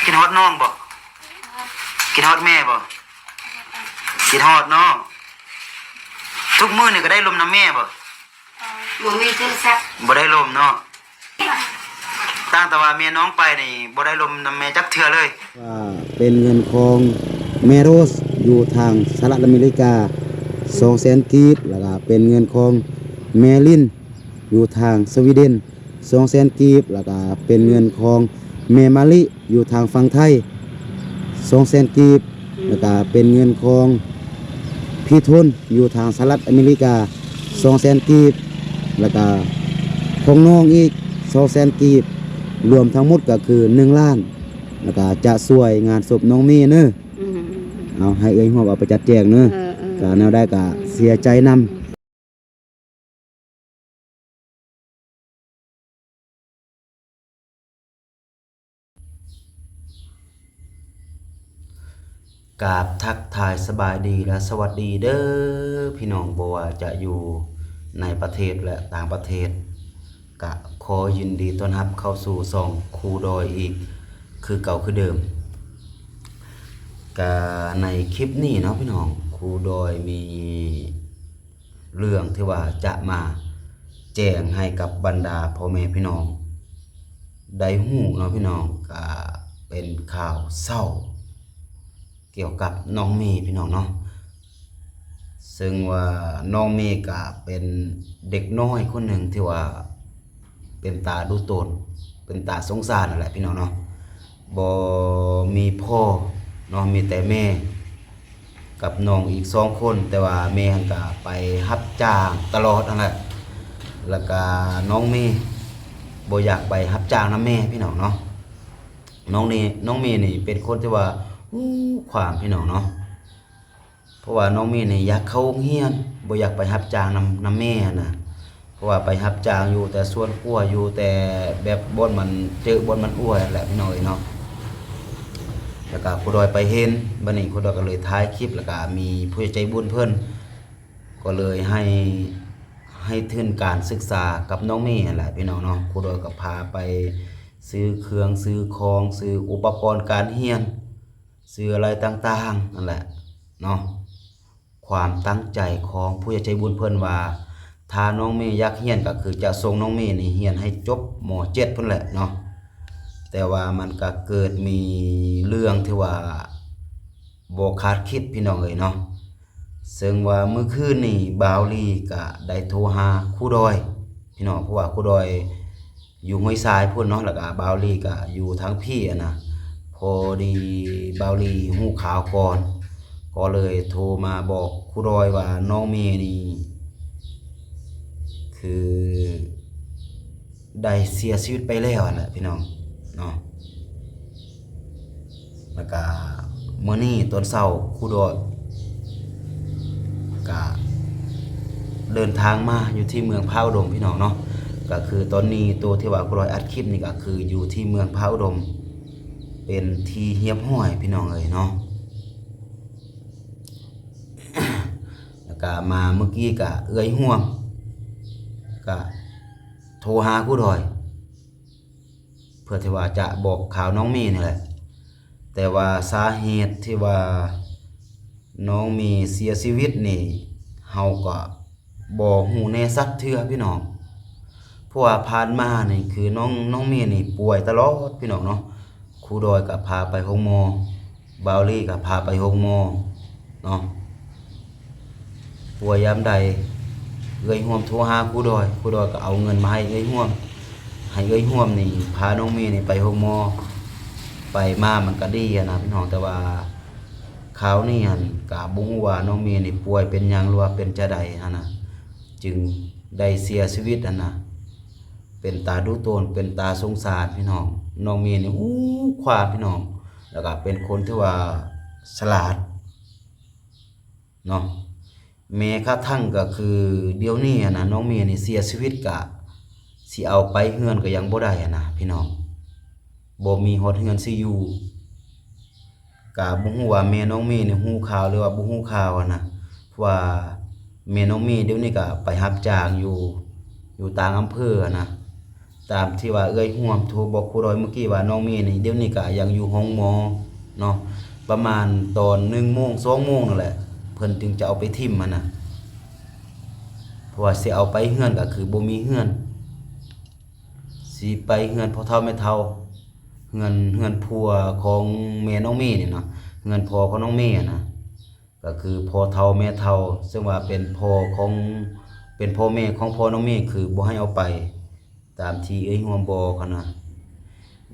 ຄິດຮອດນ້ອງບໍ່? ຄິດຮອດແມ່ບໍ່? ຄິດຮອດເນາະ. ທຸກມື້ນີ້ກໍໄດ້ລົມນຳແມ່ບໍ່? ບໍ່ມີໂທລະສັບ. ບໍ່ໄດ້ລົມເນາະ. ຕັ້ງແຕ່ວ່າແມ່ນ້ອງໄປນີ້ ບໍ່ໄດ້ລົມນຳແມ່ຈັກເທື່ອເລີຍ. ວ່າເປັນເງິນຂອງແມ່ໂຣສ ຢູ່ທາງສະຫະລັດອາເມລິກາ ສອງແສນກີບ, ແລ້ວກໍເປັນເງິນຂອງແມ່ລິນ ຢູ່ທາງສະວີເດັນ ສອງແສນກີບ, ແລ້ວກະເປັນເງິນຂອງແມ່ມະລິຢູ່ທາງຝັ່ງໄທ ສອງແສນກີບ, ແລ້ວກະເປັນເງິນຂອງພີ່ທົນຢູ່ທາງສະຫະລັດອາເມລິກາ ສອງແສນກີບ, ແລ້ວກະຂອງນ້ອງອີກ ສອງແສນກີບ, ລວມທັງໝົດກໍຄື ໜຶ່ງລ້ານ, ແລ້ວກະຈະຊ່ວຍງານສົບນ້ອງເມເນີ. ອືມ ເອົາ ໃຫ້ເອື້ອຍຮວມເອົາໄປຈັດແຈງເນີ. ເອີ ເອີ ກະແນວໃດກະເສຍໃຈນຳ. ກາບທັກທາຍສະບາຍດີ ແລະ ສະຫວັດດີເດີພີ່ນ້ອງ, ບໍ່ວ່າຈະຢູ່ໃນປະເທດ ແລະ ຕ່າງປະເທດ, ກະຂໍຍິນດີຕ້ອນຮັບເຂົ້າສູ່ຊ່ອງຄູດອຍອີກຄືເກົ່າຄືເດີມ. ກະໃນຄລິບນີ້ເນາະພີ່ນ້ອງ, ຄູດອຍມີ ເລື່ອງທີ່ວ່າຈະມາແຈ້ງໃຫ້ກັບບັນດາພໍ່ແມ່ພີ່ນ້ອງໄດ້ຮູ້ເນາະພີ່ນ້ອງ, ກະເປັນຂ່າວເສົ້າກ່ຽວກັບນ້ອງເມພີ່ນ້ອງເນາະ. ເຊິ່ງວ່ານ້ອງເມກະເປັນເດັກນ້ອຍຄົນໜຶ່ງທີ່ວ່າເປັນຕາດຸຕົນ ເປັນຕາສົງສານນັ້ນແຫຼະພີ່ນ້ອງເນາະ. ບໍ່ມີພໍ່ເນາະ, ມີແຕ່ແມ່ ກັບນ້ອງອີກສອງຄົນ, ແຕ່ວ່າແມ່ຫັ້ນກະໄປຮັບຈ້າງຕະຫຼອດຫັ້ນແຫຼະ, ແລ້ວກະນ້ອງເມບໍ່ຢາກໄປຮັບຈ້າງນຳແມ່ພີ່ນ້ອງເນາະ. ນ້ອງນີ້ ນ້ອງເມນີ້ເປັນຄົນທີ່ວ່າຮູ້ຄວາມພີ່ນ້ອງເນາະ, ເພາະວ່ານ້ອງເມນີ້ຢາກເຂົ້າໂຮງຮຽນ, ບໍ່ຢາກໄປຮັບຈ້າງນຳ ນຳແມ່ຫັ້ນນະ. ເພາະວ່າໄປຮັບຈ້າງຢູ່ແຕ່ສວນຄົວ ຢູ່ແຕ່ແບບບ່ອນມັນເຈີ ບ່ອນມັນອົ່ວຫັ້ນແຫຼະພີ່ນ້ອງເອີຍເນາະ. ແລ້ວກະຄູດອຍໄປເຫັນ, ບັດນີ້ຄູດອຍກໍເລີຍຖ່າຍຄລິບ, ແລ້ວກະມີຜູ້ໃຫຍ່ໃຈບຸນເພິ່ນກໍເລີຍໃຫ້ ໃຫ້ທຶນການສຶກສາກັບນ້ອງເມຫັ້ນແຫຼະພີ່ນ້ອງເນາະ. ຄູດອຍກໍພາໄປຊື້ເຄື່ອງ ຊື້ຂອງ ຊື້ອຸປະກອນການຮຽນ ສື່ອະໄລຕ່າງໆນັ້ນແຫຼະເນາະ. ຄວາມຕັ້ງໃຈຂອງຜູ້ໃຫຍ່ໃຈບຸນເພິ່ນວ່າ ຖ້ານ້ອງເມຢາກຮຽນກໍຄືຈະສົ່ງນ້ອງເມນີ້ຮຽນໃຫ້ຈົບ ມ.ເຈັດ ພຸ້ນແຫຼະເນາະ. ແຕ່ວ່າມັນກໍເກີດມີເລື່ອງທີ່ວ່າບໍ່ຄາດຄິດພີ່ນ້ອງເອີຍເນາະ. ເຊິ່ງວ່າມື້ຄືນນີ້ບ່າວລີກໍໄດ້ໂທຫາຄູດອຍພີ່ນ້ອງ, ເພາະວ່າຄູດອຍ ຢູ່ຫ້ວຍຊາຍພຸ້ນເນາະ, ແລ້ວກະບ່າວລີກະຢູ່ທາງພີ້ຫັ້ນນະ. ພໍດີບ່າວລີຮູ້ຂ່າວກ່ອນ ກໍເລີຍໂທມາບອກຄູດອຍວ່ານ້ອງເມນີ້ຄືໄດ້ເສຍຊີວິດໄປແລ້ວຫັ້ນແຫຼະພີ່ນ້ອງເນາະ. ແລ້ວກະມື້ນີ້ຕອນເຊົ້າຄູດອຍກະເດີນທາງມາຢູ່ທີ່ເມືອງຜາອຸດົມພີ່ນ້ອງເນາະ. ກະຄືຕອນນີ້ໂຕທີ່ວ່າຄູດອຍອັດຄລິບນີ້ກະຄືຢູ່ທີ່ເມືອງຜາອຸດົມ ເປັນທີ່ຮຽບຮ້ອຍພີ່ນ້ອງເອີຍເນາະ. ແລ້ວກະມາມື້ກີ້ກະເອື້ອຍຮ່ວມກະໂທຫາຄູດອຍ ເພື່ອທີ່ວ່າຈະບອກຂ່າວນ້ອງເມນີ້ແຫຼະ. ແຕ່ວ່າສາເຫດທີ່ວ່ານ້ອງເມເສຍຊີວິດນີ້ ເຮົາກໍບໍ່ຮູ້ແນ່ຊັດເທື່ອພີ່ນ້ອງ, ເພາະວ່າຜ່ານມານີ້ຄືນ້ອງ ນ້ອງເມນີ້ປ່ວຍຕະຫຼອດພີ່ນ້ອງເນາະ. ຄູດອຍກໍພາໄປໂຮງໝໍ, ບ່າວລີກໍພາໄປໂຮງໝໍເນາະ. ປ່ວຍຍາມໃດ ເອື້ອຍຮ່ວມໂທຫາຄູດອຍ, ຄູດອຍກໍເອົາເງິນມາໃຫ້ເອື້ອຍຮ່ວມ, ໃຫ້ເອື້ອຍຮ່ວມນີ້ພານ້ອງເມນີ້ໄປໂຮງໝໍ, ໄປມາມັນກໍດີຫັ້ນນະພີ່ນ້ອງ. ແຕ່ວ່າຄາວນີ້ຫັ້ນກໍບໍ່ຮູ້ວ່ານ້ອງເມນີ້ປ່ວຍເປັນຫຍັງ ຫຼືວ່າເປັນຈັ່ງໃດຫັ້ນນະ, ຈຶ່ງໄດ້ເສຍຊີວິດຫັ້ນນະ. ເປັນຕາດຸຕົນ ເປັນຕາສົງສານພີ່ນ້ອງ. ນ້ອງເມນີ້ຮູ້ຄວາມພີ່ນ້ອງ, ແລ້ວກໍເປັນຄົນທີ່ວ່າສະຫຼາດເນາະ. ແມ້ກະທັ່ງກໍຄືດຽວນີ້ຫັ້ນນະ ນ້ອງເມນີ້ເສຍຊີວິດ ກະຊິເອົາໄປເຮືອນກໍຍັງບໍ່ໄດ້ຫັ້ນນະພີ່ນ້ອງ, ບໍ່ມີຮອດເຮືອນຊິຢູ່. ກະບໍ່ຮູ້ວ່າແມ່ນ້ອງເມນີ້ຮູ້ຂ່າວ ຫຼືວ່າບໍ່ຮູ້ຂ່າວຫັ້ນນະ, ເພາະວ່າແມ່ນ້ອງເມດຽວນີ້ກະໄປຮັບຈ້າງຢູ່ ຢູ່ຕ່າງອຳເພີຫັ້ນນະ. ຕາມທີ່ວ່າເອື້ອຍຮ່ວມໂທບອກຄູດອຍເມື່ອກີ້ວ່າ ນ້ອງເມນີ້ ດຽວນີ້ກະຍັງຢູ່ໂຮງໝໍເນາະ, ປະມານຕອນໜຶ່ງໂມງ ສອງໂມງນັ້ນແຫຼະ ເພິ່ນຈຶ່ງຈະເອົາໄປຖິ້ມຫັ້ນນະ. ເພາະວ່າຊິເອົາໄປເຮືອນກະຄືບໍ່ມີເຮືອນ, ຊິໄປເຮືອນພໍ່ເຖົ້າແມ່ເຖົ້າ, ເຮືອນ ເຮືອນຜົວຂອງແມ່ນ້ອງເມນີ້ນະ, ເຮືອນພໍ່ຂອງນ້ອງເມຫັ້ນນະ. ກໍຄືພໍ່ເຖົ້າແມ່ເຖົ້າ ເຊິ່ງວ່າເປັນພໍ່ຂອງ ເປັນພໍ່ແມ່ຂອງພໍ່ນ້ອງເມ ຄືບໍ່ໃຫ້ເອົາໄປ ຕາມທີ່ເອື້ອຍຮ່ວມບອກຫັ້ນນະ.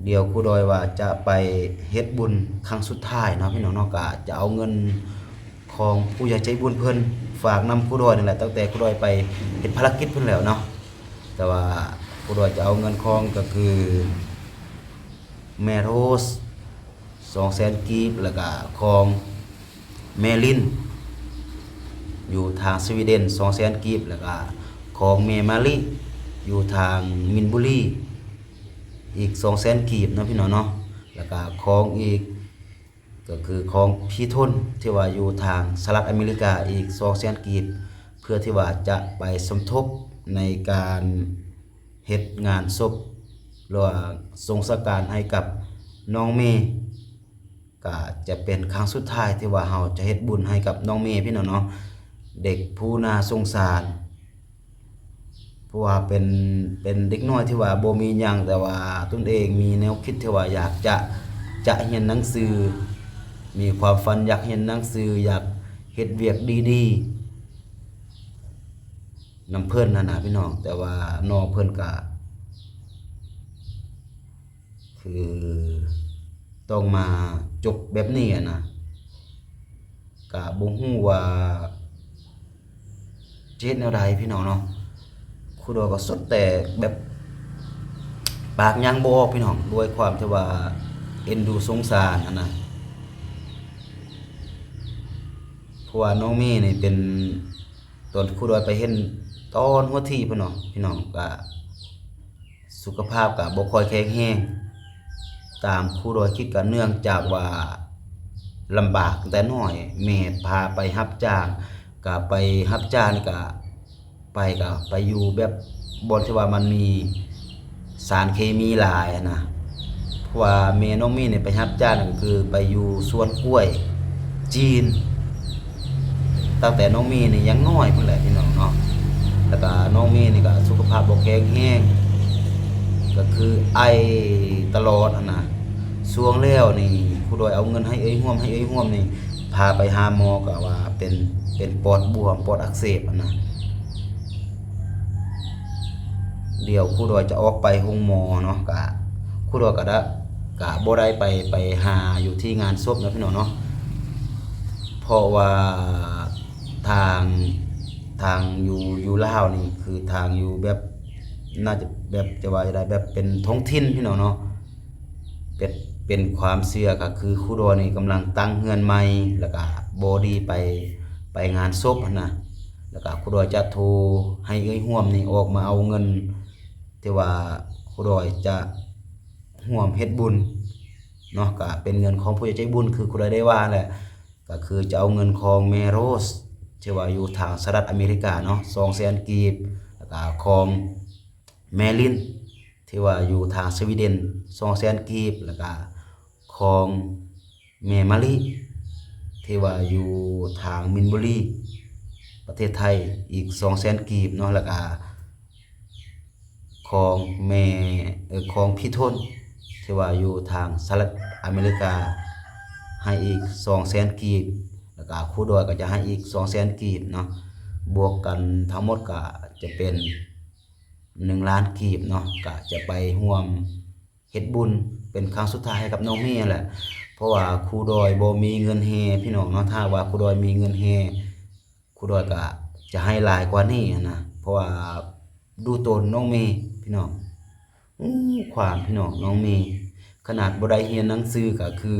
ດຽວຄູດອຍວ່າຈະໄປເຮັດບຸນຄັ້ງສຸດທ້າຍເນາະ ພີ່ນ້ອງເນາະ, ກະຈະເອົາເງິນຂອງຜູ້ໃຫຍ່ໃຈບຸນເພິ່ນຝາກນຳຄູດອຍນັ້ນແຫຼະ, ຕັ້ງແຕ່ຄູດອຍໄປເຮັດພາລະກິດພຸ້ນແລ້ວເນາະ. ແຕ່ວ່າຄູດອຍຈະເອົາເງິນຂອງ ກໍຄື ແມ່ໂຣສ ສອງແສນກີບ, ແລ້ວກະຂອງແມ່ລິນ ຢູ່ທາງສະວີເດັນ ສອງແສນກີບ, ແລ້ວກະຂອງແມ່ມາລິ ຢູ່ທາງມິນບູລີ ອີກສອງແສນກີບເນາະ ພີ່ນ້ອງເນາະ, ແລ້ວກະຂອງອີກ ກໍຄືຂອງພີ່ທົນ ທີ່ວ່າຢູ່ທາງສະຫະລັດອາເມລິກາ ອີກສອງແສນກີບ, ເພື່ອທີ່ວ່າຈະໄປສົມທົບໃນການເຮັດງານສົບ ຫຼືວ່າສົ່ງສະການໃຫ້ກັບນ້ອງເມ. ກະຈະເປັນຄັ້ງສຸດທ້າຍທີ່ວ່າເຮົາຈະເຮັດບຸນໃຫ້ກັບນ້ອງເມ ພີ່ນ້ອງເນາະ, ເດັກຜູ້ໜ້າສົງສານ. ເພາະວ່າເປັນ ເປັນເດັກນ້ອຍທີ່ວ່າບໍ່ມີຫຍັງ, ແຕ່ວ່າຕົນເອງມີແນວຄິດທີ່ວ່າຢາກຈະ ຈະຮຽນໜັງສື, ມີຄວາມຝັນຢາກຮຽນໜັງສື, ຢາກເຮັດວຽກດີໆ ນຳເພິ່ນຫັ້ນນະ ພີ່ນ້ອງ. ແຕ່ວ່ານ້ອງເພິ່ນກະ ຄືຕ້ອງມາຈົບແບບນີ້ຫັ້ນນະ, ກະບໍ່ຮູ້ວ່າຈະເຮັດແນວໃດ ພີ່ນ້ອງເນາະ. ຄູດອຍກໍສຸດແຕ່ແບບປາກຍັງບໍ່ອອກ ພີ່ນ້ອງ, ດ້ວຍຄວາມທີ່ວ່າເອັນດູສົງສານຫັ້ນນະ. ເພາະວ່ານ້ອງເມນີ້ເປັນ ຕອນຄູດອຍໄປເຫັນຕອນຫົວທີພຸ້ນເນາະ ພີ່ນ້ອງ, ກະສຸຂະພາບກະບໍ່ຄ່ອຍແຂງແຮງ. ຕາມຄູດອຍຄິດກະເນື່ອງຈາກວ່າລຳບາກຕັ້ງແຕ່ນ້ອຍ, ແມ່ພາໄປຮັບຈ້າງ, ກະໄປຮັບຈ້າງນີ້ກະ ໄປກະໄປຢູ່ແບບບ່ອນທີ່ວ່າມັນມີສານເຄມີຫຼາຍຫັ້ນນະ. ເພາະວ່າແມ່ນ້ອງມີນີ້ໄປຮັບຈ້າງກໍຄືໄປຢູ່ສວນກ້ວຍຈີນ ຕັ້ງແຕ່ນ້ອງມີນີ້ຍັງນ້ອຍພຸ້ນແຫຼະ ພີ່ນ້ອງເນາະ. ແລ້ວກະນ້ອງມີນີ້ກະສຸຂະພາບບໍ່ແຂງແຮງ ກໍຄືໄອຕະຫຼອດຫັ້ນນະ. ຊ່ວງແລ້ວນີ້ຄູດອຍເອົາເງິນໃຫ້ເອື້ອຍຮ່ວມ ໃຫ້ເອື້ອຍຮ່ວມນີ້ ພາໄປຫາໝໍກໍວ່າເປັນ ເປັນປອດບວມ ປອດອັກເສບຫັ້ນນະ. ດຽວຄູດອຍຈະອອກໄປໂຮງໝໍເນາະ, ກະຄູດອຍກະໄດ້ ກະບໍ່ໄດ້ໄປ ໄປຫາຢູ່ທີ່ງານສົບເນາະ ພີ່ນ້ອງເນາະ. ເພາະວ່າທາງ ທາງຢູ່ ຢູ່ລາວນີ້ ຄືທາງຢູ່ແບບ ໜ້າຈະແບບ ຈະວ່າຈັ່ງໃດ ແບບເປັນທ້ອງຖິ່ນ ພີ່ນ້ອງເນາະ. ເປັນ ເປັນຄວາມເຊື່ອ ກໍຄືຄູດອຍນີ້ກຳລັງຕັ້ງເຮືອນໃໝ່ ແລ້ວກະບໍ່ໄດ້ໄປ ໄປງານສົບຫັ້ນນະ. ແລ້ວກະຄູດອຍຈະໂທໃຫ້ເອື້ອຍຮ່ວມນີ້ອອກມາເອົາເງິນ ທີ່ວ່າຄູດອຍຈະຮ່ວມເຮັດບຸນເນາະ, ກະເປັນເງິນຂອງຜູ້ໃຫຍ່ໃຈບຸນ ຄືຄູດອຍໄດ້ວ່າແຫຼະ. ກະຄືຈະເອົາເງິນຂອງແມ່ໂຣສ ທີ່ວ່າຢູ່ທາງສະຫະລັດອາເມລິກາເນາະ ສອງແສນກີບ, ແລ້ວກະຂອງແມ່ລິນ ທີ່ວ່າຢູ່ທາງສະວີເດັນ ສອງແສນກີບ, ແລ້ວກະຂອງແມ່ມະລິ ທີ່ວ່າຢູ່ທາງມິນບູລີ ປະເທດໄທ ອີກສອງແສນກີບເນາະ, ແລ້ວກະຂອງແມ່ ເອີ ຂອງພີ່ທົນ ທີ່ວ່າຢູ່ທາງສະຫະລັດອາເມລິກາ ໃຫ້ອີກສອງແສນກີບ, ແລ້ວກະຄູດອຍກໍຈະໃຫ້ອີກສອງແສນກີບເນາະ, ບວກກັນທັງໝົດກໍຈະເປັນ ໜຶ່ງລ້ານກີບເນາະ, ກະຈະໄປຮ່ວມເຮັດບຸນເປັນຄັ້ງສຸດທ້າຍໃຫ້ກັບນ້ອງເມຫັ້ນແຫຼະ. ເພາະວ່າຄູດອຍບໍ່ມີເງິນແຮ່ພີ່ນ້ອງເນາະ, ຖ້າຫາກວ່າຄູດອຍມີເງິນແຮ່ ຄູດອຍກະຈະໃຫ້ຫຼາຍກວ່ານີ້ຫັ້ນນະ, ເພາະວ່າດູຕົນນ້ອງເມພີ່ນ້ອງ, ຮູ້ຄວາມພີ່ນ້ອງ, ນ້ອງເມຂະໜາດບໍ່ໄດ້ຮຽນໜັງສືກະຄື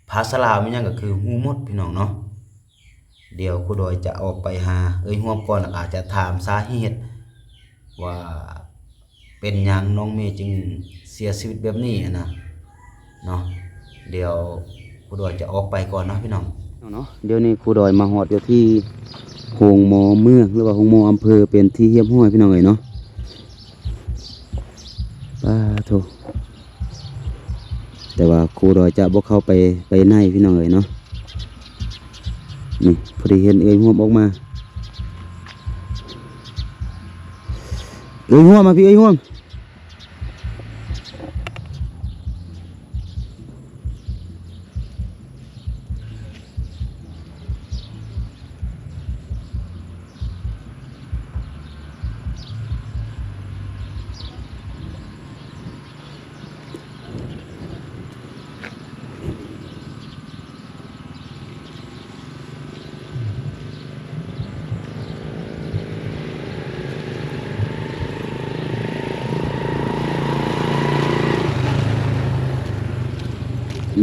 ພາສາລາວແມ່ນຫຍັງກໍຄືຮູ້ໝົດພີ່ນ້ອງເນາະ. ດຽວຄູດອຍຈະອອກໄປຫາເອື້ອຍຮ່ວມກ່ອນ ແລ້ວອາດຈະຖາມສາເຫດວ່າເປັນຫຍັງນ້ອງເມຈຶ່ງເສຍຊີວິດແບບນີ້ຫັ້ນນະເນາະ. ດຽວຄູດອຍຈະອອກໄປກ່ອນເນາະພີ່ນ້ອງເນາະ. ດຽວນີ້ຄູດອຍມາຮອດຢູ່ທີ່ໂຮງໝໍເມືອງ ຫຼືວ່າໂຮງໝໍອຳເພີ ເປັນທີ່ຮຽບຮ້ອຍພີ່ນ້ອງເອີຍເນາະ. ສາທຸ ແຕ່ວ່າຄູດອຍຈະບໍ່ເຂົ້າໄປ ໄປໃນພີ່ນ້ອງເອີຍເນາະ. ນີ້ ພໍດີເຫັນເອື້ອຍຮ່ວມອອກມາ ເອື້ອຍຮ່ວມ ມາພີ່ເອື້ອຍຮ່ວມ.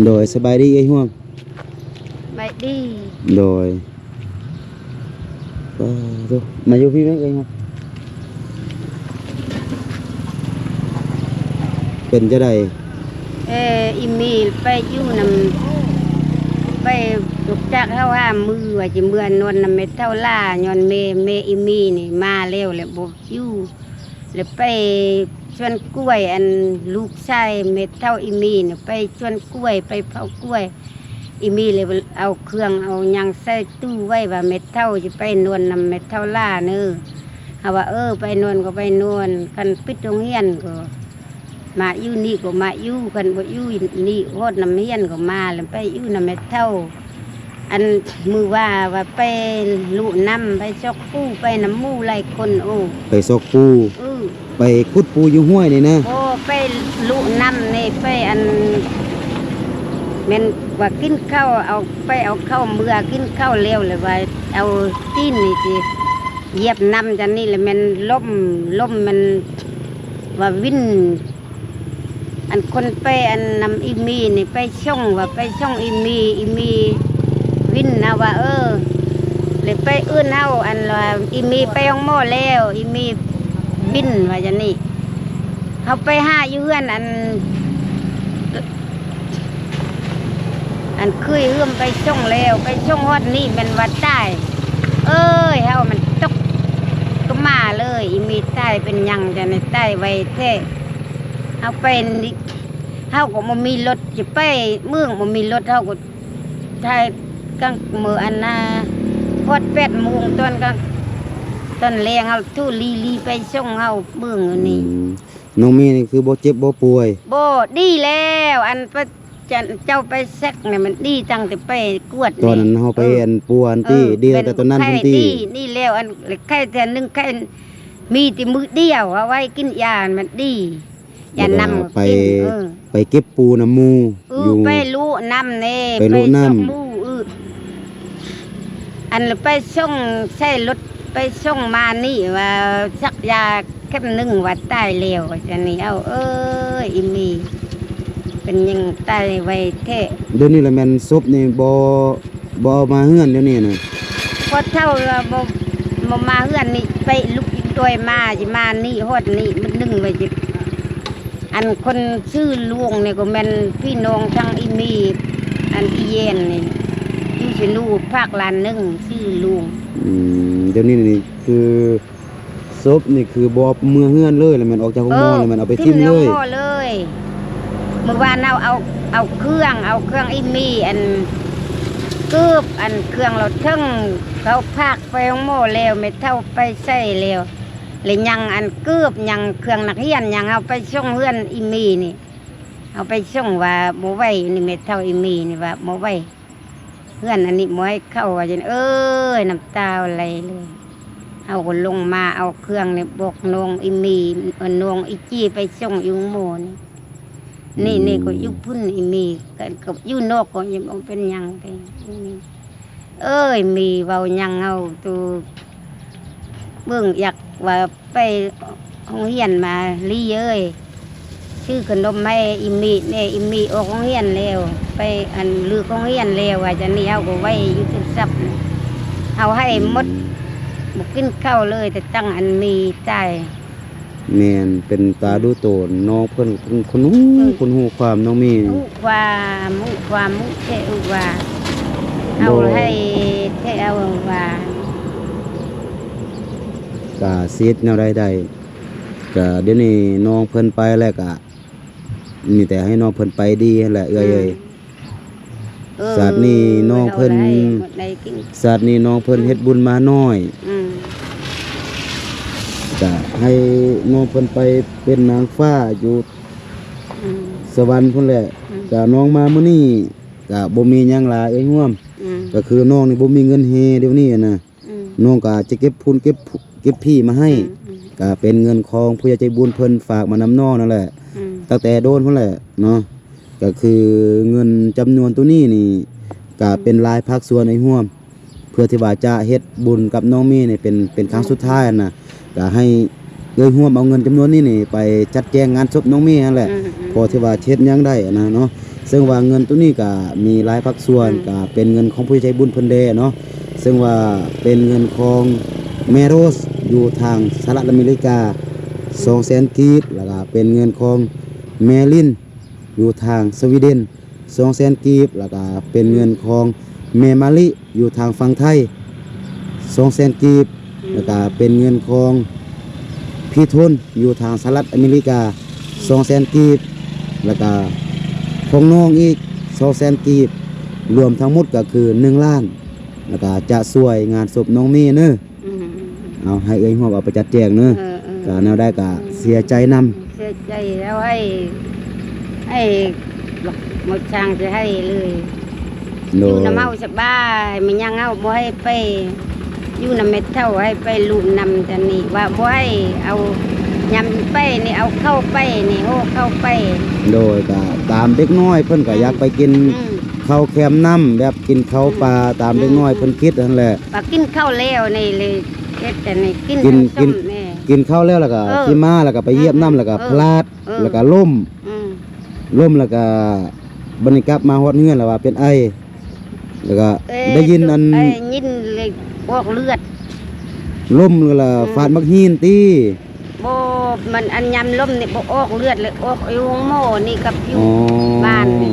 ໂດຍ ສະບາຍດີເອື້ອຍຮ່ວມ. ສະບາຍດີ. ໂດຍ. ປາໂທ້ ມາຢູ່ພີ້ແມ່ເອີຍ ເປັນຈັ່ງໃດ? ເອີ ອີ່ມີໄປຢູ່ນຳ ໄປ ລູກຈັກເຮົາຫ້າມື້ວ່າຊິເມືອນອນນຳແມ່ເຖົ້າຫຼ້າ ຍ້ອນແມ່ ແມ່ອີ່ມີນີ້ມາແລ້ວ ແລ້ວບໍ່ຢູ່ ແລ້ວໄປສວນກ້ວຍ ອັນລູກຊາຍແມ່ເຖົ້າອີ່ມີນະ ໄປສວນກ້ວຍ ໄປເຜົາກ້ວຍ. ອີ່ມີເລີຍເອົາເຄື່ອງເອົາຫຍັງໃສ່ຕູ້ໄວ້ວ່າ ແມ່ເຖົ້າຊິໄປນອນນຳແມ່ເຖົ້າຫຼ້າເນີ. ເຮົາວ່າ ເອີ ໄປນອນກໍໄປນອນ ຄັນປິດໂຮງຮຽນກໍມາຢູ່ນີ້ກໍມາຢູ່ ຄັນບໍ່ຢູ່ນີ້ຮອດນຳຮຽນກໍມາ ແລ້ວໄປຢູ່ນຳແມ່ເຖົ້າ. ອັນມື້ວ່າ ວ່າໄປລຸນ້ຳ ໄປຊອກປູ ໄປນຳໝູ່ຫຼາຍຄົນ. ໂອ້ ໄປຊອກປູ. ອື ໄປຂຸດປູຢູ່ຫ້ວຍນີ້ນະ? ບໍ່ ໄປລຸນ້ຳນີ້ ໄປອັນ ແມ່ນວ່າກິນເຂົ້າ ເອົາ ໄປເອົາເຂົ້າເມືອ ກິນເຂົ້າແລ້ວ ແລ້ວວ່າເອົາຕີນນີ້ຊິຢຽບນ້ຳຈັ່ງນີ້ ແລ້ວແມ່ນລົ້ມ ລົ້ມມັນວ່າວິນ ອັນຄົນໄປອັນນຳອີ່ມີນີ້ໄປສົ່ງ ວ່າໄປສົ່ງອີ່ມີ ອີ່ມີວິນນະວ່າ ເອີ ແລ້ວໄປເອີ້ນເຮົາ ອັນວ່າອີ່ມີໄປໂຮງໝໍແລ້ວ ອີ່ມີວິນວ່າຢ່າງນີ້. ເຮົາໄປຫາຢູ່ເຮືອນ ອັນ ອັນເຄີຍເຮືອມໄປສົ່ງແລ້ວ ໄປສົ່ງຮອດນີ້ແມ່ນວ່າຕາຍ. ເອີຍ ເຮົາມັນຕົກກະມາເລີຍ ອີ່ມີຕາຍເປັນຫຍັງຈັ່ງໃດຕາຍໄວແທ້. ເຮົາໄປນີ້ ເຮົາກໍບໍ່ມີລົດຈະໄປເມືອງ ບໍ່ມີລົດ ເຮົາກໍຖ່າຍກາງມື້ອັນນາ ຮອດແປດໂມງຕອນກາງ ຕອນແລງ ເຮົາໂທລີລີໄປສົ່ງເຮົາເມືອງຢູ່ນີ້. ອືມ ນ້ອງມີນີ້ຄືບໍ່ເຈັບບໍ່ປ່ວຍ? ບໍ່ ດີແລ້ວ ອັນປະ ເຈົ້າໄປເຊັກນີ້ມັນດີຕັ້ງແຕ່ໄປກວດ. ຕອນນັ້ນເຮົາໄປ ເອີ ອັນປົວອັນຕີ ເອີ ດີແຕ່ຕອນນັ້ນພຸ້ນຕິ. ດີແລ້ວ ອັນໄຂ້ເທື່ອໜຶ່ງ ໄຂ້ມີແຕ່ມື້ດຽວ ເອົາໄວ້ກິນຢາມັນດີ. ຢານຳ ໄປ ເອີ ໄປເກັບປູນຳໝູ່ ເອີ ຢູ່ ໄປລຸນ້ຳແດ່ ໄປລຸນ້ຳ ໄປຊອກໝູ່ ເອີ ອັນໄປສົ່ງໃສ່ລົດ ໄປສົ່ງມານີ້ວ່າສັກຢາເຂັມໜຶ່ງວ່າຕາຍແລ້ວ ວ່າຊັ້ນນີ້. ເອົາ ເອີຍ ອີ່ມີ ເປັນຫຍັງຕາຍໄວແທ້. ດຽວນີ້ລະແມ່ນສົບນີ້ບໍ່ ບໍ່ເອົາມາເຮືອນດຽວນີ້ນະ? ພໍເຖົ້າລະບໍ່ ບໍ່ມາເຮືອນນີ້ ໄປລຸກອີກດອຍມາ ຊິມານີ້ຮອດນີ້ມື້ໜຶ່ງວ່າຊິ ອັນຄົນຊື່ຫຼວງນີ້ກໍແມ່ນພີ່ນ້ອງທາງອີ່ມີ ອັນອີ່ແຍນນີ້ ຢູ່ຊະນູ ພາກຫຼານໜຶ່ງຊື່ຫຼວງ. ອືມ ດຽວນີ້ນີ້ຄືສົບນີ້ຄືບໍ່ເອົາເມືອເຮືອນເລີຍ ລະແມ່ນອອກຈາກໂຮງໝໍ ເອີ ລະແມ່ນເອົາໄປຖິ້ມເລີຍ ເລີຍ. ມື້ວານເຮົາເອົາ ເອົາເຄື່ອງ ເອົາເຄື່ອງອີ່ມີ ອັນເກີບ ອັນເຄື່ອງລະເຖິງ ເຂົາພາກໄປໂຮງໝໍແລ້ວ ແມ່ເຖົ້າໄປໃສ່ແລ້ວ ແລະຍັງອັນເກີບ ຍັງເຄື່ອງນັກຮຽນ ຍັງເຮົາໄປສົ່ງເຮືອນອີ່ມີນີ້ ເຮົາໄປສົ່ງວ່າບໍ່ໄຫວນີ້ ແມ່ເຖົ້າອີ່ມີນີ້ວ່າບໍ່ໄຫວ ເຮືອນອັນນີ້ບໍ່ໃຫ້ເຂົ້າ ວ່າຊັ້ນ. ເອີຍ ນ້ຳຕາໄຫຼເລີຍ. ເຮົາກໍລົງມາເອົາເຄື່ອງນີ້ ບອກນ້ອງອີ່ມີ ນ້ອງອີ່ຈີໄປສົ່ງຢູ່ໂຮງໝໍນີ້. ນີ້ ອືມ ນີ້ກໍຢູ່ພຸ້ນອີ່ມີ ກໍ ກໍຢູ່ນອກກໍຍັງບໍ່ເປັນຫຍັງ. ເອີຍ ມີເວົ້າຫຍັງເຮົາໂຕເບິ່ງ ຢາກວ່າໄປໂຮງຮຽນມາລີເອີຍ ຊື້ຂະໜົມໃຫ້ອີ່ມີແດ່ ອີ່ມີອອກໂຮງຮຽນແລ້ວ ໄປອັນເລີກໂຮງຮຽນແລ້ວ ວ່າຈັ່ງນີ້. ເຮົາກໍໄວ້ຢູ່ໂທລະສັບ ເຮົາໃຫ້ໝົດ ອືມ ບໍ່ກິນເຂົ້າເລີຍ ແຕ່ຕັ້ງອັນມີຕາຍ. ແມ່ນ ເປັນຕາ ອືມ ດູໂຕນນ້ອງເພິ່ນ ເພິ່ນ ເພິ່ນຮູ້ ເອີ ເພິ່ນຮູ້ຄວາມນ້ອງມີ ຮູ້ຄວາມ ຮູ້ຄວາມ ຮູ້ແທ້ ຮູ້ວ່າ ໂດຍ ເຮົາໃຫ້ແທ້ ເອົາວ່າ ກະຊິເຮັດແນວໃດໄດ້. ກະດຽວນີ້ນ້ອງເພິ່ນໄປແລ້ວ ກະມີແຕ່ໃຫ້ນ້ອງເພິ່ນໄປດີຫັ້ນແຫຼະເອື້ອຍເອີຍ. ເອີ ຊາດນີ້ນ້ອງເພິ່ນ ເຮົາໄດ້ ໄດ້ກິນ ຊາດນີ້ນ້ອງເພິ່ນ ອືມ ເຮັດບຸນມານ້ອຍ ອືມ ກະໃຫ້ນ້ອງເພິ່ນໄປເປັນນາງຟ້າຢູ່ ອືມ ສະຫວັນພຸ້ນແຫຼະ. ອືມ ກະນ້ອງມາມື້ນີ້ກະບໍ່ມີຫຍັງຫຼາຍເອື້ອຍຮ່ວມ ອືມ ກະຄືນ້ອງນີ້ບໍ່ມີເງິນແຮ່ດຽວນີ້ນະ. ອືມ ນ້ອງກະຈະເກັບພຸ້ນເກັບ ເກັບພີ້ມາໃຫ້ ອືມ ອືມ ກະເປັນເງິນຂອງຜູ້ໃຫຍ່ໃຈບຸນເພິ່ນຝາກມານຳນ້ອງນັ້ນແຫຼະ ອືມ ຕັ້ງແຕ່ໂດນພຸ້ນແຫຼະເນາະ. ກະຄືເງິນຈຳນວນໂຕນີ້ນີ້ ກະເປັນລາຍພາກສ່ວນເອື້ອຍຮ່ວມ ເພື່ອທີ່ວ່າຈະເຮັດບຸນກັບນ້ອງເມນີ້ເປັນ ເປັນຄັ້ງ ອືມ ສຸດທ້າຍຫັ້ນນະ. ກະໃຫ້ເອື້ອຍຮ່ວມເອົາເງິນຈຳນວນນີ້ນີ້ໄປຈັດແຈງງານສົບນ້ອງເມຫັ້ນແຫຼະ ອືມ ອືມ ພໍທີ່ວ່າເຮັດຫຍັງໄດ້ຫັ້ນນະເນາະ. ເຊິ່ງວ່າເງິນໂຕນີ້ກະມີຫຼາຍພາກສ່ວນ ອືມ ກະເປັນເງິນຂອງຜູ້ໃຫຍ່ໃຈບຸນເພິ່ນແດ່ເນາະ. ເຊິ່ງວ່າເປັນເງິນຂອງແມ່ໂຣສຢູ່ທາງສະຫະລັດອາເມລິກາ ສອງແສນກີບ ແລ້ວກະເປັນເງິນຂອງແມ່ລິນຢູ່ທາງສະວີເດັນ ສອງແສນກີບ ແລ້ວກະເປັນເງິນຂອງແມ່ມາລິຢູ່ທາງຝັ່ງໄທ ສອງແສນກີບ ອືມ ແລ້ວກະເປັນເງິນຂອງພີ່ທົນຢູ່ທາງສະຫະລັດອາເມລິກາ ສອງແສນກີບ ແລ້ວກະຂອງນ້ອງອີກສອງແສນກີບ ລວມທັງໝົດກະຄືໜຶ່ງລ້ານ ແລ້ວກະຈະຊ່ວຍງານສົບນ້ອງເມເນີ. ອືມ ເອົາ ໃຫ້ເອື້ອຍຮ່ວມເອົາໄປຈັດແຈງເນີ. ເອີ ເອີ ກະແນວໃດກະ ອືມ ເສຍໃຈນຳ ເສຍໃຈແລ້ວ ໃຫ້ ໃຫ້ໝົດຊ່າງຊິໃຫ້ເລີຍ ໂດຍ ຢູ່ນຳເຮົາສະບາຍ ແມ່ນຫຍັງເຮົາບໍ່ໃຫ້ໄປຢູ່ນຳແມ່ເຖົ້າ ໃຫ້ໄປລຸ້ນນຳຈັ່ງນີ້ ວ່າບໍ່ໃຫ້ເອົາຫຍັງໄປນີ້ ເອົາເຂົ້າໄປນີ້ ໂອ້ ເຂົ້າໄປ ໂດຍ ກະຕາມເດັກນ້ອຍເພິ່ນກະ ອືມ ຢາກໄປກິນ ອືມ ເຂົ້າແຄມນ້ຳ ແບບກິນເຂົ້າ ອືມ ປາ ຕາມເດັກນ້ອຍ ອືມ ເພິ່ນຄິດຫັ້ນແຫຼະ. ວ່າກິນເຂົ້າແລ້ວນີ້ເລີຍເຮັດອັນນີ້ ກິນ ກິນ ກິນເຂົ້າແລ້ວ ແລ້ວກະ ເອີ ຊິມາ ແລ້ວກະໄປຢຽບນ້ຳ ເອີ ແລ້ວກະ ເອີ ພລາດ ເອີ ແລ້ວກະລົ້ມ ອືມ ລົ້ມ ແລ້ວກະ ບັດນີ້ກັບມາຮອດເຮືອນແລ້ວວ່າເປັນໄອ ແລ້ວກະ ເອີ ໄດ້ຍິນອັນ ໄອຍິນເລີຍອອກເລືອດ ລົ້ມແລ້ວ ອືມ ຟາດໝາກຫີນຕິ. ບໍ່ ມັນອັນຍາມລົ້ມນີ້ບໍ່ອອກເລືອດເລີຍ ອອກຢູ່ໂຮງໝໍນີ້ກັບຢູ່ ອໍ ບ້ານນີ້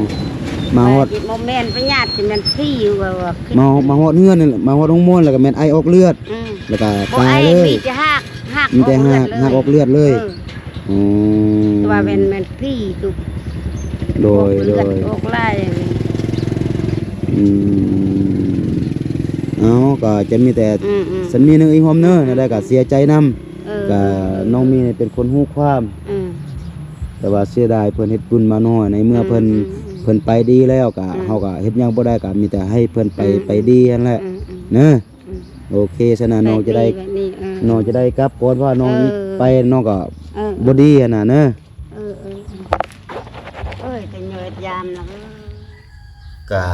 ມາຮອດ ບໍ່ແມ່ນພະຍາດ ຊິແມ່ນຜີວ່າ ວ່າ ມາ ມາຮອດເຮືອນນີ້ແຫຼະ ມາຮອດໂຮງໝໍແລ້ວກະແມ່ນໄອອອກເລືອດ ອືມ ແລ້ວກະຕາຍເລີຍ ມີແຕ່ຮາກ ຮາກ ມີແຕ່ຮາກ ອອກເລືອດເລີຍ ຮາກອອກເລືອດເລີຍ ເອີ ອືມ ແຕ່ວ່າແມ່ນ ແມ່ນຜີ ໂດຍ ອອກເລືອດ ໂດຍ ອອກຫຼາຍ ອືມ ເອົາ ກະຈະມີແຕ່ ອືມໆ ສ່ຳນີ້ເນີ ອີ່ຮ່ວມເນີ ອືມໆ ແນວໃດກະເສຍໃຈນຳ ເອີ ກະ ເອີ ນ້ອງມີເປັນຄົນຮູ້ຄວາມ ອືມ ແຕ່ວ່າເສຍດາຍເພິ່ນເຮັດບຸນມານ້ອຍ ໃນເມື່ອເພິ່ນ ອືມໆ ເພິ່ນໄປດີແລ້ວກະ ອືມ ເຮົາກະເຮັດຫຍັງບໍ່ໄດ້ ກະມີແຕ່ໃຫ້ເພິ່ນໄປ ອືມໆ ໄປດີຫັ້ນແຫຼະ ອືມໆ ເນີ ອືມ ໂອເຄ ສະນັ້ນນ້ອງຈະໄດ້ ແບບນີ້ ເອີ ນ້ອງຈະໄດ້ກັບກ່ອນ ເພາະວ່ານ້ອງ ເອີ ໄປນ້ອງກະ ເອີ ບໍ່ດີຫັ້ນນະ ເນີ ເອີ ເອີ ເອີ ເອີຍ ກະຍອດຢາມລະ ກະ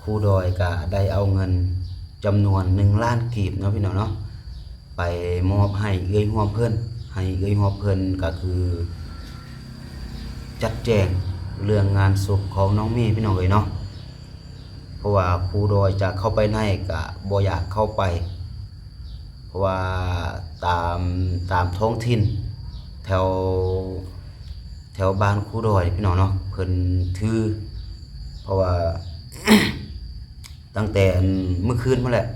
ຄູດອຍກະໄດ້ເອົາເງິນຈຳນວນໜຶ່ງລ້ານກີບເນາະ ພີ່ນ້ອງເນາະ ໄປມອບໃຫ້ເອື້ອຍຮ່ວມເພິ່ນ ໃຫ້ເອື້ອຍຮ່ວມເພິ່ນ ກະຄືຈັດແຈງເລື່ອງງານສົບຂອງນ້ອງເມ ພີ່ນ້ອງເອີຍເນາະ ເພາະວ່າຄູດອຍຈະເຂົ້າໄປໃນກະບໍ່ຢາກເຂົ້າໄປ ເພາະວ່າຕາມ ຕາມທ້ອງຖິ່ນແຖວ ແຖວບ້ານຄູດອຍ ພີ່ນ້ອງເນາະ ເພິ່ນຖື ເພາະວ່າຕັ້ງແຕ່ອັນມື້ຄືນພຸ້ນແຫຼະ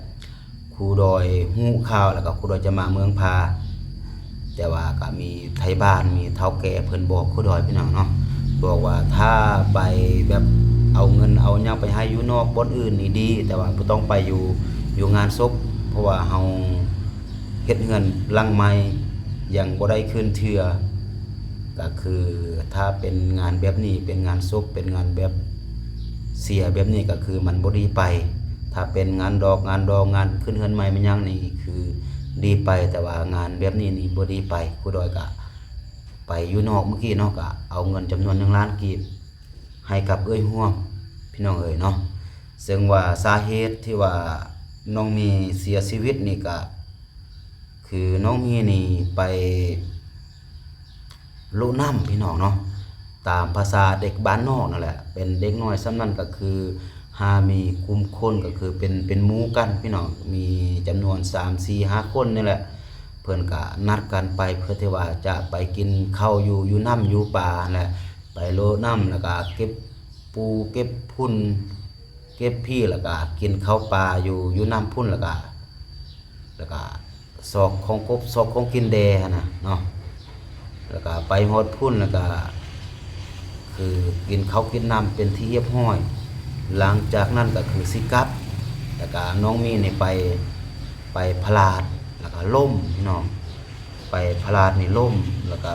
ຄູດອຍຮູ້ຂ່າວ ແລ້ວກະຄູດອຍຈະມາເມືອງພາ ແຕ່ວ່າກະມີໄທບ້ານ ມີເຖົ້າແກ່ເພິ່ນບອກຄູດອຍ ພີ່ນ້ອງເນາະ ບອກວ່າຖ້າໄປແບບເອົາເງິນເອົາຫຍັງໄປໃຫ້ຢູ່ນອກບ່ອນອື່ນນີ້ດີ ແຕ່ວ່າບໍ່ຕ້ອງໄປຢູ່ ຢູ່ງານສົບ ເພາະວ່າເຮົາເຮັດເຮືອນຫຼັງໃໝ່ ຍັງບໍ່ໄດ້ຂຶ້ນເທື່ອ ກະຄືຖ້າເປັນງານແບບນີ້ ເປັນງານສົບ ເປັນງານແບບເສຍແບບນີ້ ກະຄືມັນບໍ່ດີໄປ ຖ້າເປັນງານດອກ ງານດອງ ງານຂຶ້ນເຮືອນໃໝ່ແມ່ນຫຍັງນີ້ຄືດີໄປ ແຕ່ວ່າງານແບບນີ້ນີ້ບໍ່ດີໄປ ຄູດອຍກະໄປຢູ່ນອກມື້ກີ້ເນາະ ກະເອົາເງິນຈຳນວນໜຶ່ງລ້ານກີບໃຫ້ກັບເອື້ອຍຮ່ວມ ພີ່ນ້ອງເອີຍເນາະ ເຊິ່ງວ່າສາເຫດທີ່ວ່ານ້ອງມີເສຍຊີວິດນີ້ກະ ຄືນ້ອງມີນີ້ໄປໂລະນ້ຳ ພີ່ນ້ອງເນາະ ຕາມພາສາເດັກບ້ານນອກນັ້ນແຫຼະ ເປັນເດັກນ້ອຍສ່ຳນັ້ນກະຄືຫາມີກຸ່ມຄົນ ກະຄືເປັນ ເປັນໝູ່ກັນ ພີ່ນ້ອງ ມີຈຳນວນສາມ ສີ່ ຫ້າຄົນນີ້ແຫຼະ ເພິ່ນກະນັດກັນໄປ ເພື່ອທີ່ວ່າຈະໄປກິນເຂົ້າຢູ່ ຢູ່ນ້ຳຢູ່ປາຫັ້ນແຫຼະ ໄປໂລະນ້ຳ ແລ້ວກະເກັບປູເກັບພຸ້ນ ເກັບພີ້ ແລ້ວກະກິນເຂົ້າປາຢູ່ ຢູ່ນ້ຳພຸ້ນ ແລ້ວກະ ແລ້ວກະຊອກຂອງກົບ ຊອກຂອງກິນແດ່ຫັ້ນນະເນາະ ແລ້ວກະໄປຮອດພຸ້ນ ແລ້ວກະຄືກິນເຂົ້າກິນນ້ຳເປັນທີ່ຮຽບຮ້ອຍ. ຫຼັງຈາກນັ້ນກະຄືຊິກັບ ແລ້ວກະນ້ອງມີນີ້ໄປ ໄປພະລາດ ແລ້ວກະລົ້ມພີ່ນ້ອງ ໄປພະລາດນີ້ລົ້ມ ແລ້ວກະ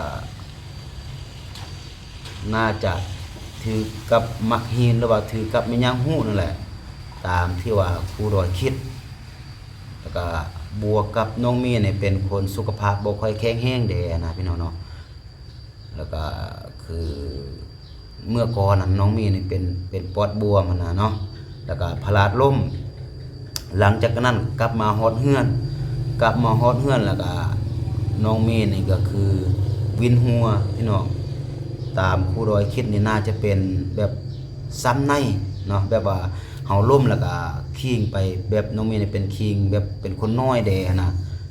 ໜ້າຈະຖືກກັບໝາກຫີນ ຫຼືວ່າຖືກກັບແມ່ນຫຍັງຮູ້ນັ້ນແຫຼະ ຕາມທີ່ວ່າຄູດອຍຄິດ. ແລ້ວກະບວກກັບນ້ອງມີນີ້ເປັນຄົນສຸຂະພາບບໍ່ຄ່ອຍແຂງແຮງແດ່ນະພີ່ນ້ອງເນາະ ແລ້ວກະຄືເມື່ອກ່ອນນັ້ນນ້ອງມີນີ້ເປັນ ເປັນປອດບວມຫັ້ນນະເນາະ ແລ້ວກະພະລາດລົ້ມ. ຫຼັງຈາກນັ້ນກັບມາຮອດເຮືອນ ກັບມາຮອດເຮືອນແລ້ວກະນ້ອງມີນີ້ກະຄືວິນຫົວພີ່ນ້ອງ ຕາມຄູດອຍຄິດນີ້ໜ້າຈະເປັນແບບຊ້ຳໃນເນາະ ແບບວ່າ ເຮົາລົ້ມແລ້ວກະຄີງໄປ ແບບນ້ອງມີນີ້ເປັນຄີງແບບເປັນຄົນນ້ອຍແດ່ຫັ້ນນະ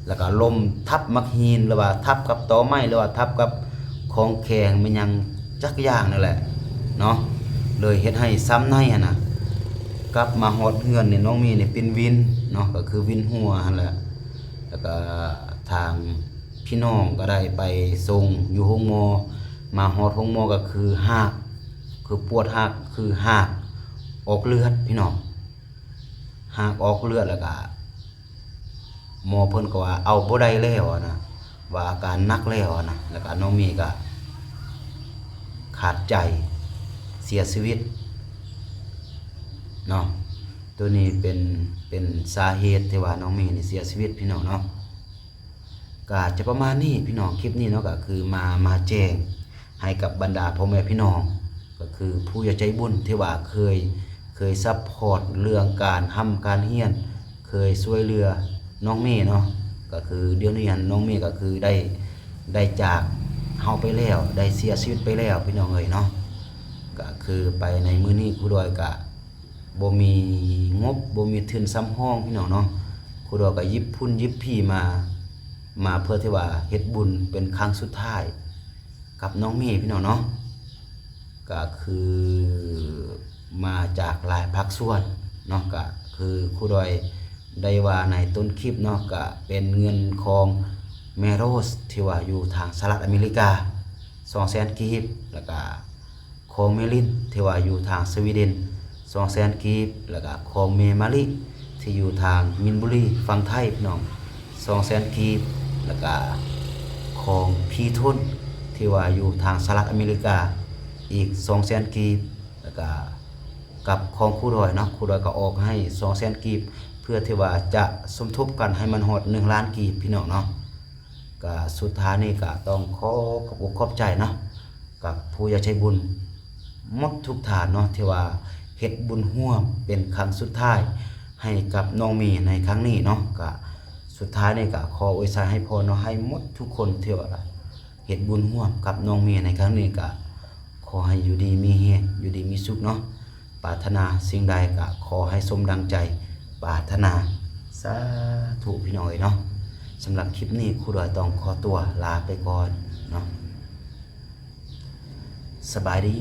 ແລ້ວກະລົ້ມທັບໝາກຫີນ ຫຼືວ່າທັບກັບຕໍໄມ້ ຫຼືວ່າທັບກັບຂອງແຂງແມ່ນຫຍັງຈັກຢ່າງນັ້ນແຫຼະເນາະ ເລີຍເຮັດໃຫ້ຊ້ຳໃນຫັ້ນນະ. ກັບມາຮອດເຮືອນນີ້ນ້ອງມີນີ້ເປັນວິນເນາະ ກະຄືວິນຫົວຫັ້ນແຫຼະ ແລ້ວກະທາງພີ່ນ້ອງກະໄດ້ໄປສົ່ງຢູ່ໂຮງໝໍ ມາຮອດໂຮງໝໍກະຄືຮາກ ຄືປວດຮາກ ຄືຮາກອອກເລືອດພີ່ນ້ອງ ຮາກອອກເລືອດ ແລ້ວກະໝໍເພິ່ນກະວ່າເອົາບໍ່ໄດ້ແລ້ວຫັ້ນນະ ວ່າອາການໜັກແລ້ວຫັ້ນນະ ແລ້ວກະນ້ອງມີກະຂາດໃຈເສຍຊີວິດເນາະ. ໂຕນີ້ເປັນ ເປັນສາເຫດທີ່ວ່ານ້ອງມີນີ້ເສຍຊີວິດພີ່ນ້ອງເນາະ. ກະຈະປະມານນີ້ພີ່ນ້ອງ ຄລິບນີ້ເນາະ ກະຄືມາ ມາແຈ້ງໃຫ້ກັບບັນດາພໍ່ແມ່ພີ່ນ້ອງ ກະຄືຜູ້ໃຫຍ່ໃຈບຸນທີ່ວ່າເຄີຍ ເຄີຍຊັບພອດເລື່ອງການຮ່ຳການຮຽນ ເຄີຍຊ່ວຍເຫຼືອນ້ອງເມເນາະ ກະຄືດຽວນີ້ຫັ້ນນ້ອງເມກະຄືໄດ້ ໄດ້ຈາກເຮົາໄປແລ້ວ ໄດ້ເສຍຊີວິດໄປແລ້ວພີ່ນ້ອງເອີຍເນາະ. ກະຄືໄປໃນມື້ນີ້ຄູດອຍກະ ບໍ່ມີງົບ ບໍ່ມີທຶນສຳຮອງພີ່ນ້ອງເນາະ ຄູດອຍກະຢິບພຸ້ນຢິບພີມາ ມາເພື່ອທີ່ວ່າເຮັດບຸນເປັນຄັ້ງສຸດທ້າຍກັບນ້ອງເມພີ່ນ້ອງເນາະ. ກະຄືມາຈາກຫຼາຍພາກສ່ວນເນາະ ກະຄືຄູດອຍໄດ້ວ່າໃນຕົ້ນຄລິບເນາະ ກະເປັນເງິນຂອງແມ່ໂຣສທີ່ວ່າຢູ່ທາງສະຫະລັດອາເມລິກາ ສອງແສນກີບ ແລ້ວກະ ຂອງແມ່ລິນທີ່ວ່າຢູ່ທາງສະວີເດັນ ສອງແສນກີບ ແລ້ວກະຂອງແມ່ມະລິທີ່ຢູ່ທາງມິນບູລີຝັ່ງໄທພີ່ນ້ອງ ສອງແສນກີບ ແລ້ວກະຂອງພີ່ທົນທີ່ວ່າຢູ່ທາງສະຫະລັດອາເມລິກາອີກ ສອງແສນກີບ ແລ້ວກະກັບຂອງຄູດອຍເນາະ ຄູດອຍກະອອກໃຫ້ ສອງແສນກີບ ເພື່ອທີ່ວ່າຈະສົມທົບກັນໃຫ້ມັນຮອດ ໜຶ່ງລ້ານກີບ ພີ່ນ້ອງເນາະ. ກະສຸດທ້າຍນີ້ກະຕ້ອງຂໍຂອບອົກຂອບໃຈເນາະ ກັບຜູ້ໃຫຍ່ໃຈບຸນໝົດທຸກທ່ານເນາະ ທີ່ວ່າເຮັດບຸນຮ່ວມເປັນຄັ້ງສຸດທ້າຍໃຫ້ກັບນ້ອງເມໃນຄັ້ງນີ້ເນາະ. ກະສຸດທ້າຍນີ້ກະຂໍອວຍໄຊໃຫ້ພອນເນາະ ໃຫ້ໝົດທຸກຄົນທີ່ວ່າເຮັດບຸນຮ່ວມກັບນ້ອງເມໃນຄັ້ງນີ້ ກະຂໍໃຫ້ຢູ່ດີມີແຮງ ຢູ່ດີມີສຸກເນາະ. ປາດຖະໜາສິ່ງໃດກະຂໍໃຫ້ສົມດັ່ງໃຈປາດຖະໜາ ສາທຸພີ່ນ້ອງເອີຍເນາະ. ສຳລັບຄລິບນີ້ຄູດອຍຕ້ອງຂໍຕົວລາໄປກ່ອນເນາະ ສະບາຍດີ.